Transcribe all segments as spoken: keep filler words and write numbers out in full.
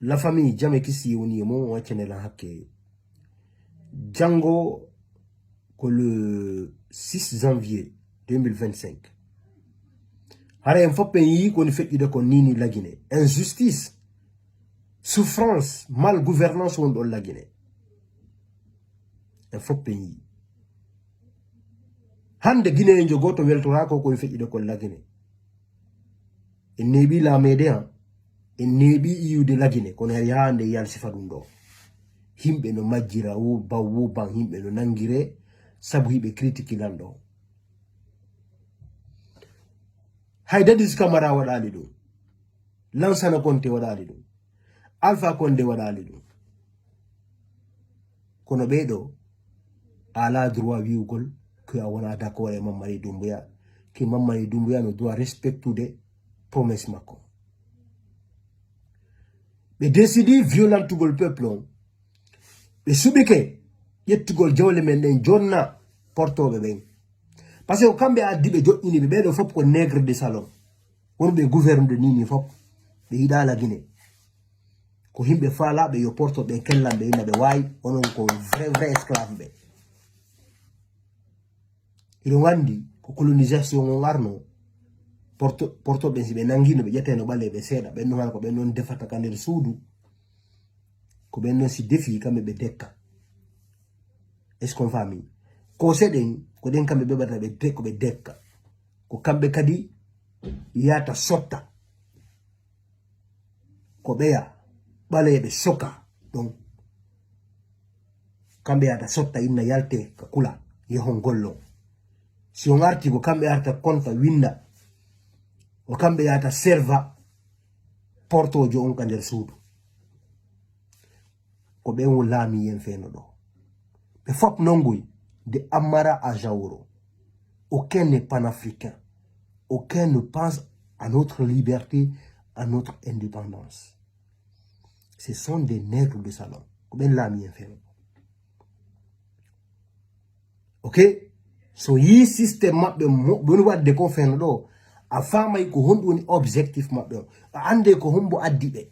La famille, jam e kisiyee woni e mon, on accane lan hakke. Janngo ko le six janvier deux mille vingt-cinq. Hara en fof en yii ko woni feƴƴude ko nii nii Lagine. Injustice, souffrance, mal gouvernance woni ɗon Lagine. En fof en yii. Hannde Gineejo gooto weltoraako ko woni feƴƴude ko Lagine. En neeɓii laameede han, en neeɓii iyude Lagine, kono hari haa nde yalsifa ɗum ɗo. Yimɓe no majjira, wo baw, wo ban, yimɓe no nanngire, sabu hiɓe critiquer lanɗo. Hay Dadis Camara waɗaali ɗum. Lansana Konte waɗaali ɗum. Alpha Condé waɗaali ɗum. Kono ɓee ɗo, a alaa droit wi'ugol ko a wonaa d'accord e Mamadi Doumbouya, que Mamadi Doumbouya no droit respectude promesse makko. Ɓe décidi violentugol peuple on. Ɓe suɓike ƴettugol jawle men ɗen jonna portooɓe ɓen. Parce que ko kamɓe addi ɓe joƴƴini ɓe, ɓee ɗo fof ko nègre de salon. Wonɓe gouvernude nii nii fof, ɓe yiɗaa Lagine. Ko yimɓe faalaaɓe yo porto ɓe kellan ɓe inna ɓe waawi, onon ko vrai, vrai esclave ɓe. Hiɗon anndi ko colonisation on arno, porto, porto ɓen si ɓe nanngino ɓe ƴetteno ɓaleeɓe seeɗa, ɓen ɗon hara ko ɓen ɗon defata ka nder suudu, ko ɓen ɗon si defi kamɓe ɓe dekka. Est-ce qu'on faami? Koose ɗen, ko ɗen kamɓe ɓe ɓata ɓe de-, ko ɓe dekka. Ko kamɓe kadi yahata sotta. Ko ɓeya ɓaleeɓe soka ɗon. Kamɓe yahata sotta inna yalte ka kula, yahon gollo. Si on arti ko kamɓe arta konta winda. Ko kamɓe yahata serva portoojo on ka nder suudu. Ko ɓen wo laamiyen feno ɗo. Ɓe fof nongoy de Amara à Jaoro. Aucun n'est panafricain. Aucun ne pense à notre liberté, à notre indépendance. Ce sont des nègres de salon. Ko ɓen laamiyen feno ɗo. Ok? So yii système maɓɓe mo ɓe woni waɗde ko feno ɗo, a faamay ko honɗum woni objectif maɓɓe on. A annde ko hombo addi ɓe.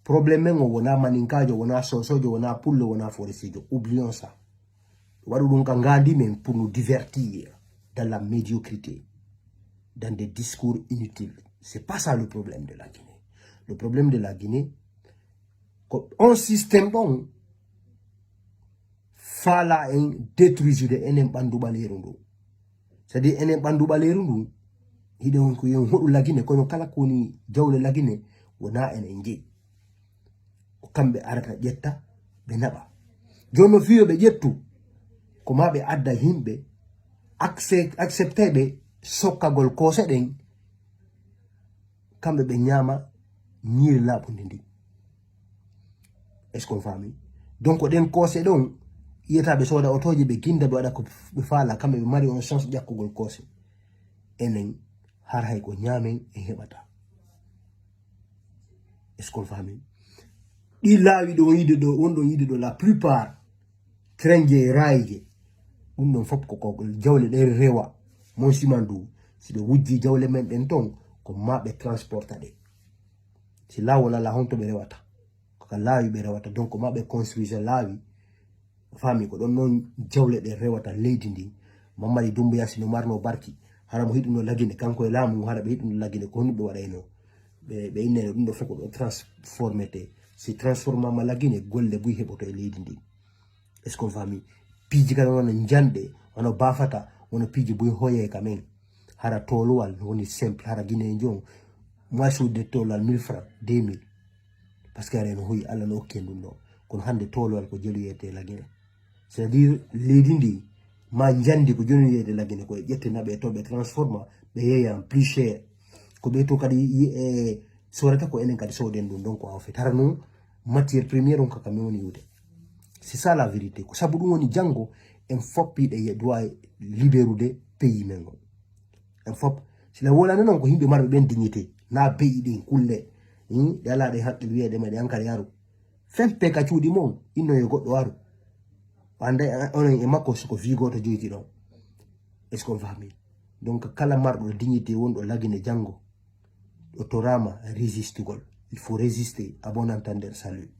Problème men o wonaa maninkaajo, wonaa soosoojo, wonaa pullo, wonaa forestiijo. Oublions ça. Waɗu ɗum ka ngaandi men pour nous divertir dans la médiocrité, dans des discours inutiles. C'est pas ça le problème de la Guinée. Le problème de la Guinée, ko on système ɗon faala en détruisude enen ɓanndu ɓaleeru ndu. C'est-à-dire enen ɓanndu ɓaleeru ndu, hiɗen ko yen hoɗu Lagine, kono kala ko woni jawle Lagine, wonaa enen jeyi. Ko kamɓe arata ƴetta, ɓe naɓa. Jooni no fii yo ɓe ƴettu, ko maa ɓe adda yimɓe, acce-, accepte ɓe sokkagol koose ɗen, kamɓe ɓe ñaama ñiiri laaɓundi ndi. Est-ce qu'on faami? Donc, ɗen koose ɗon, yiyata ɓe sooda otooji, ɓe ginda, ɓe waɗa ko ɓe faala, kamɓe ɓe mari on chance ƴakkugol koose. Enen, har hay ko ñaamen en heɓata. Est-ce qu'on faami? Ɗi laawi ɗo yiide ɗo, won ɗon yiide ɗo, la plupart, train je, rail je, ɗum ɗon fof ko, ko jawle ɗe rewa. Mon siman du, si ɓe wujji jawle men ɗen ton, ko ma ɓe transporta ɗe. Si laawol alaa, honto ɓe rewata? Ko ka laawi ɓe rewata. Donc, ma ɓe construise laawi. A faami? Ko ɗon noon jawle ɗe rewata leydi ndi. Mamadi Doumbouya, si no marno barki, hara mo hiɗuno Lagine, kanko e laamu ngu, hara ɓe hiɗuno Lagine, ko honɗum ɓe waɗayno? Ɓe, ɓe innayno ɗum ɗo fof ko ɗo transformete. Si transformama Lagine, golle buy heɓoto e leydi ndi. Est-ce qu'on faami? Piiji kala wona njanɗe, wona bafata, wona piiji buy hoye ka men. Hara tooluwal no woni simple, hara Guinéen on, moi, sudde tooluwal mille francs, deux mille. Parce que hara eno hoyi, Allah no okki en ɗum ɗo. Kono hannde tooluwal ko jelu yeyete Lagine. C'est-à-dire, leydi ndi, ma njandi ko jonu yeyete Lagine, ko e ƴette naɓe to ɓe transforma, ɓe yeeya plus cher. Ko ɓe to kadi yi-, e, soorata ko enen kadi sooden ɗum. Donc, en fait, hara noon, matière première on kaka min woni yiwde. C'est ça la vérité. Ko sabu ɗum woni janngo, en fof piɗe ye-, doit libérude pays men on. En fof, sila wolande noon ko yimɓe marɓe ɓen dignité, na beyi ɗin kulle, hmm, ɗe alaa ɗe haqqil wiyeede ma ɗe an kadi aru. Fempe ka cuuɗi mon, inno yo goɗɗo aru. Ande, onon e makko siko fii gooto joyti ɗon. Est-ce qu'on faami? Donc, kala marɗo dignité wonɗo Lagine janngo, o toraama résistugol. Il faut résister. À bon entendeur, salut.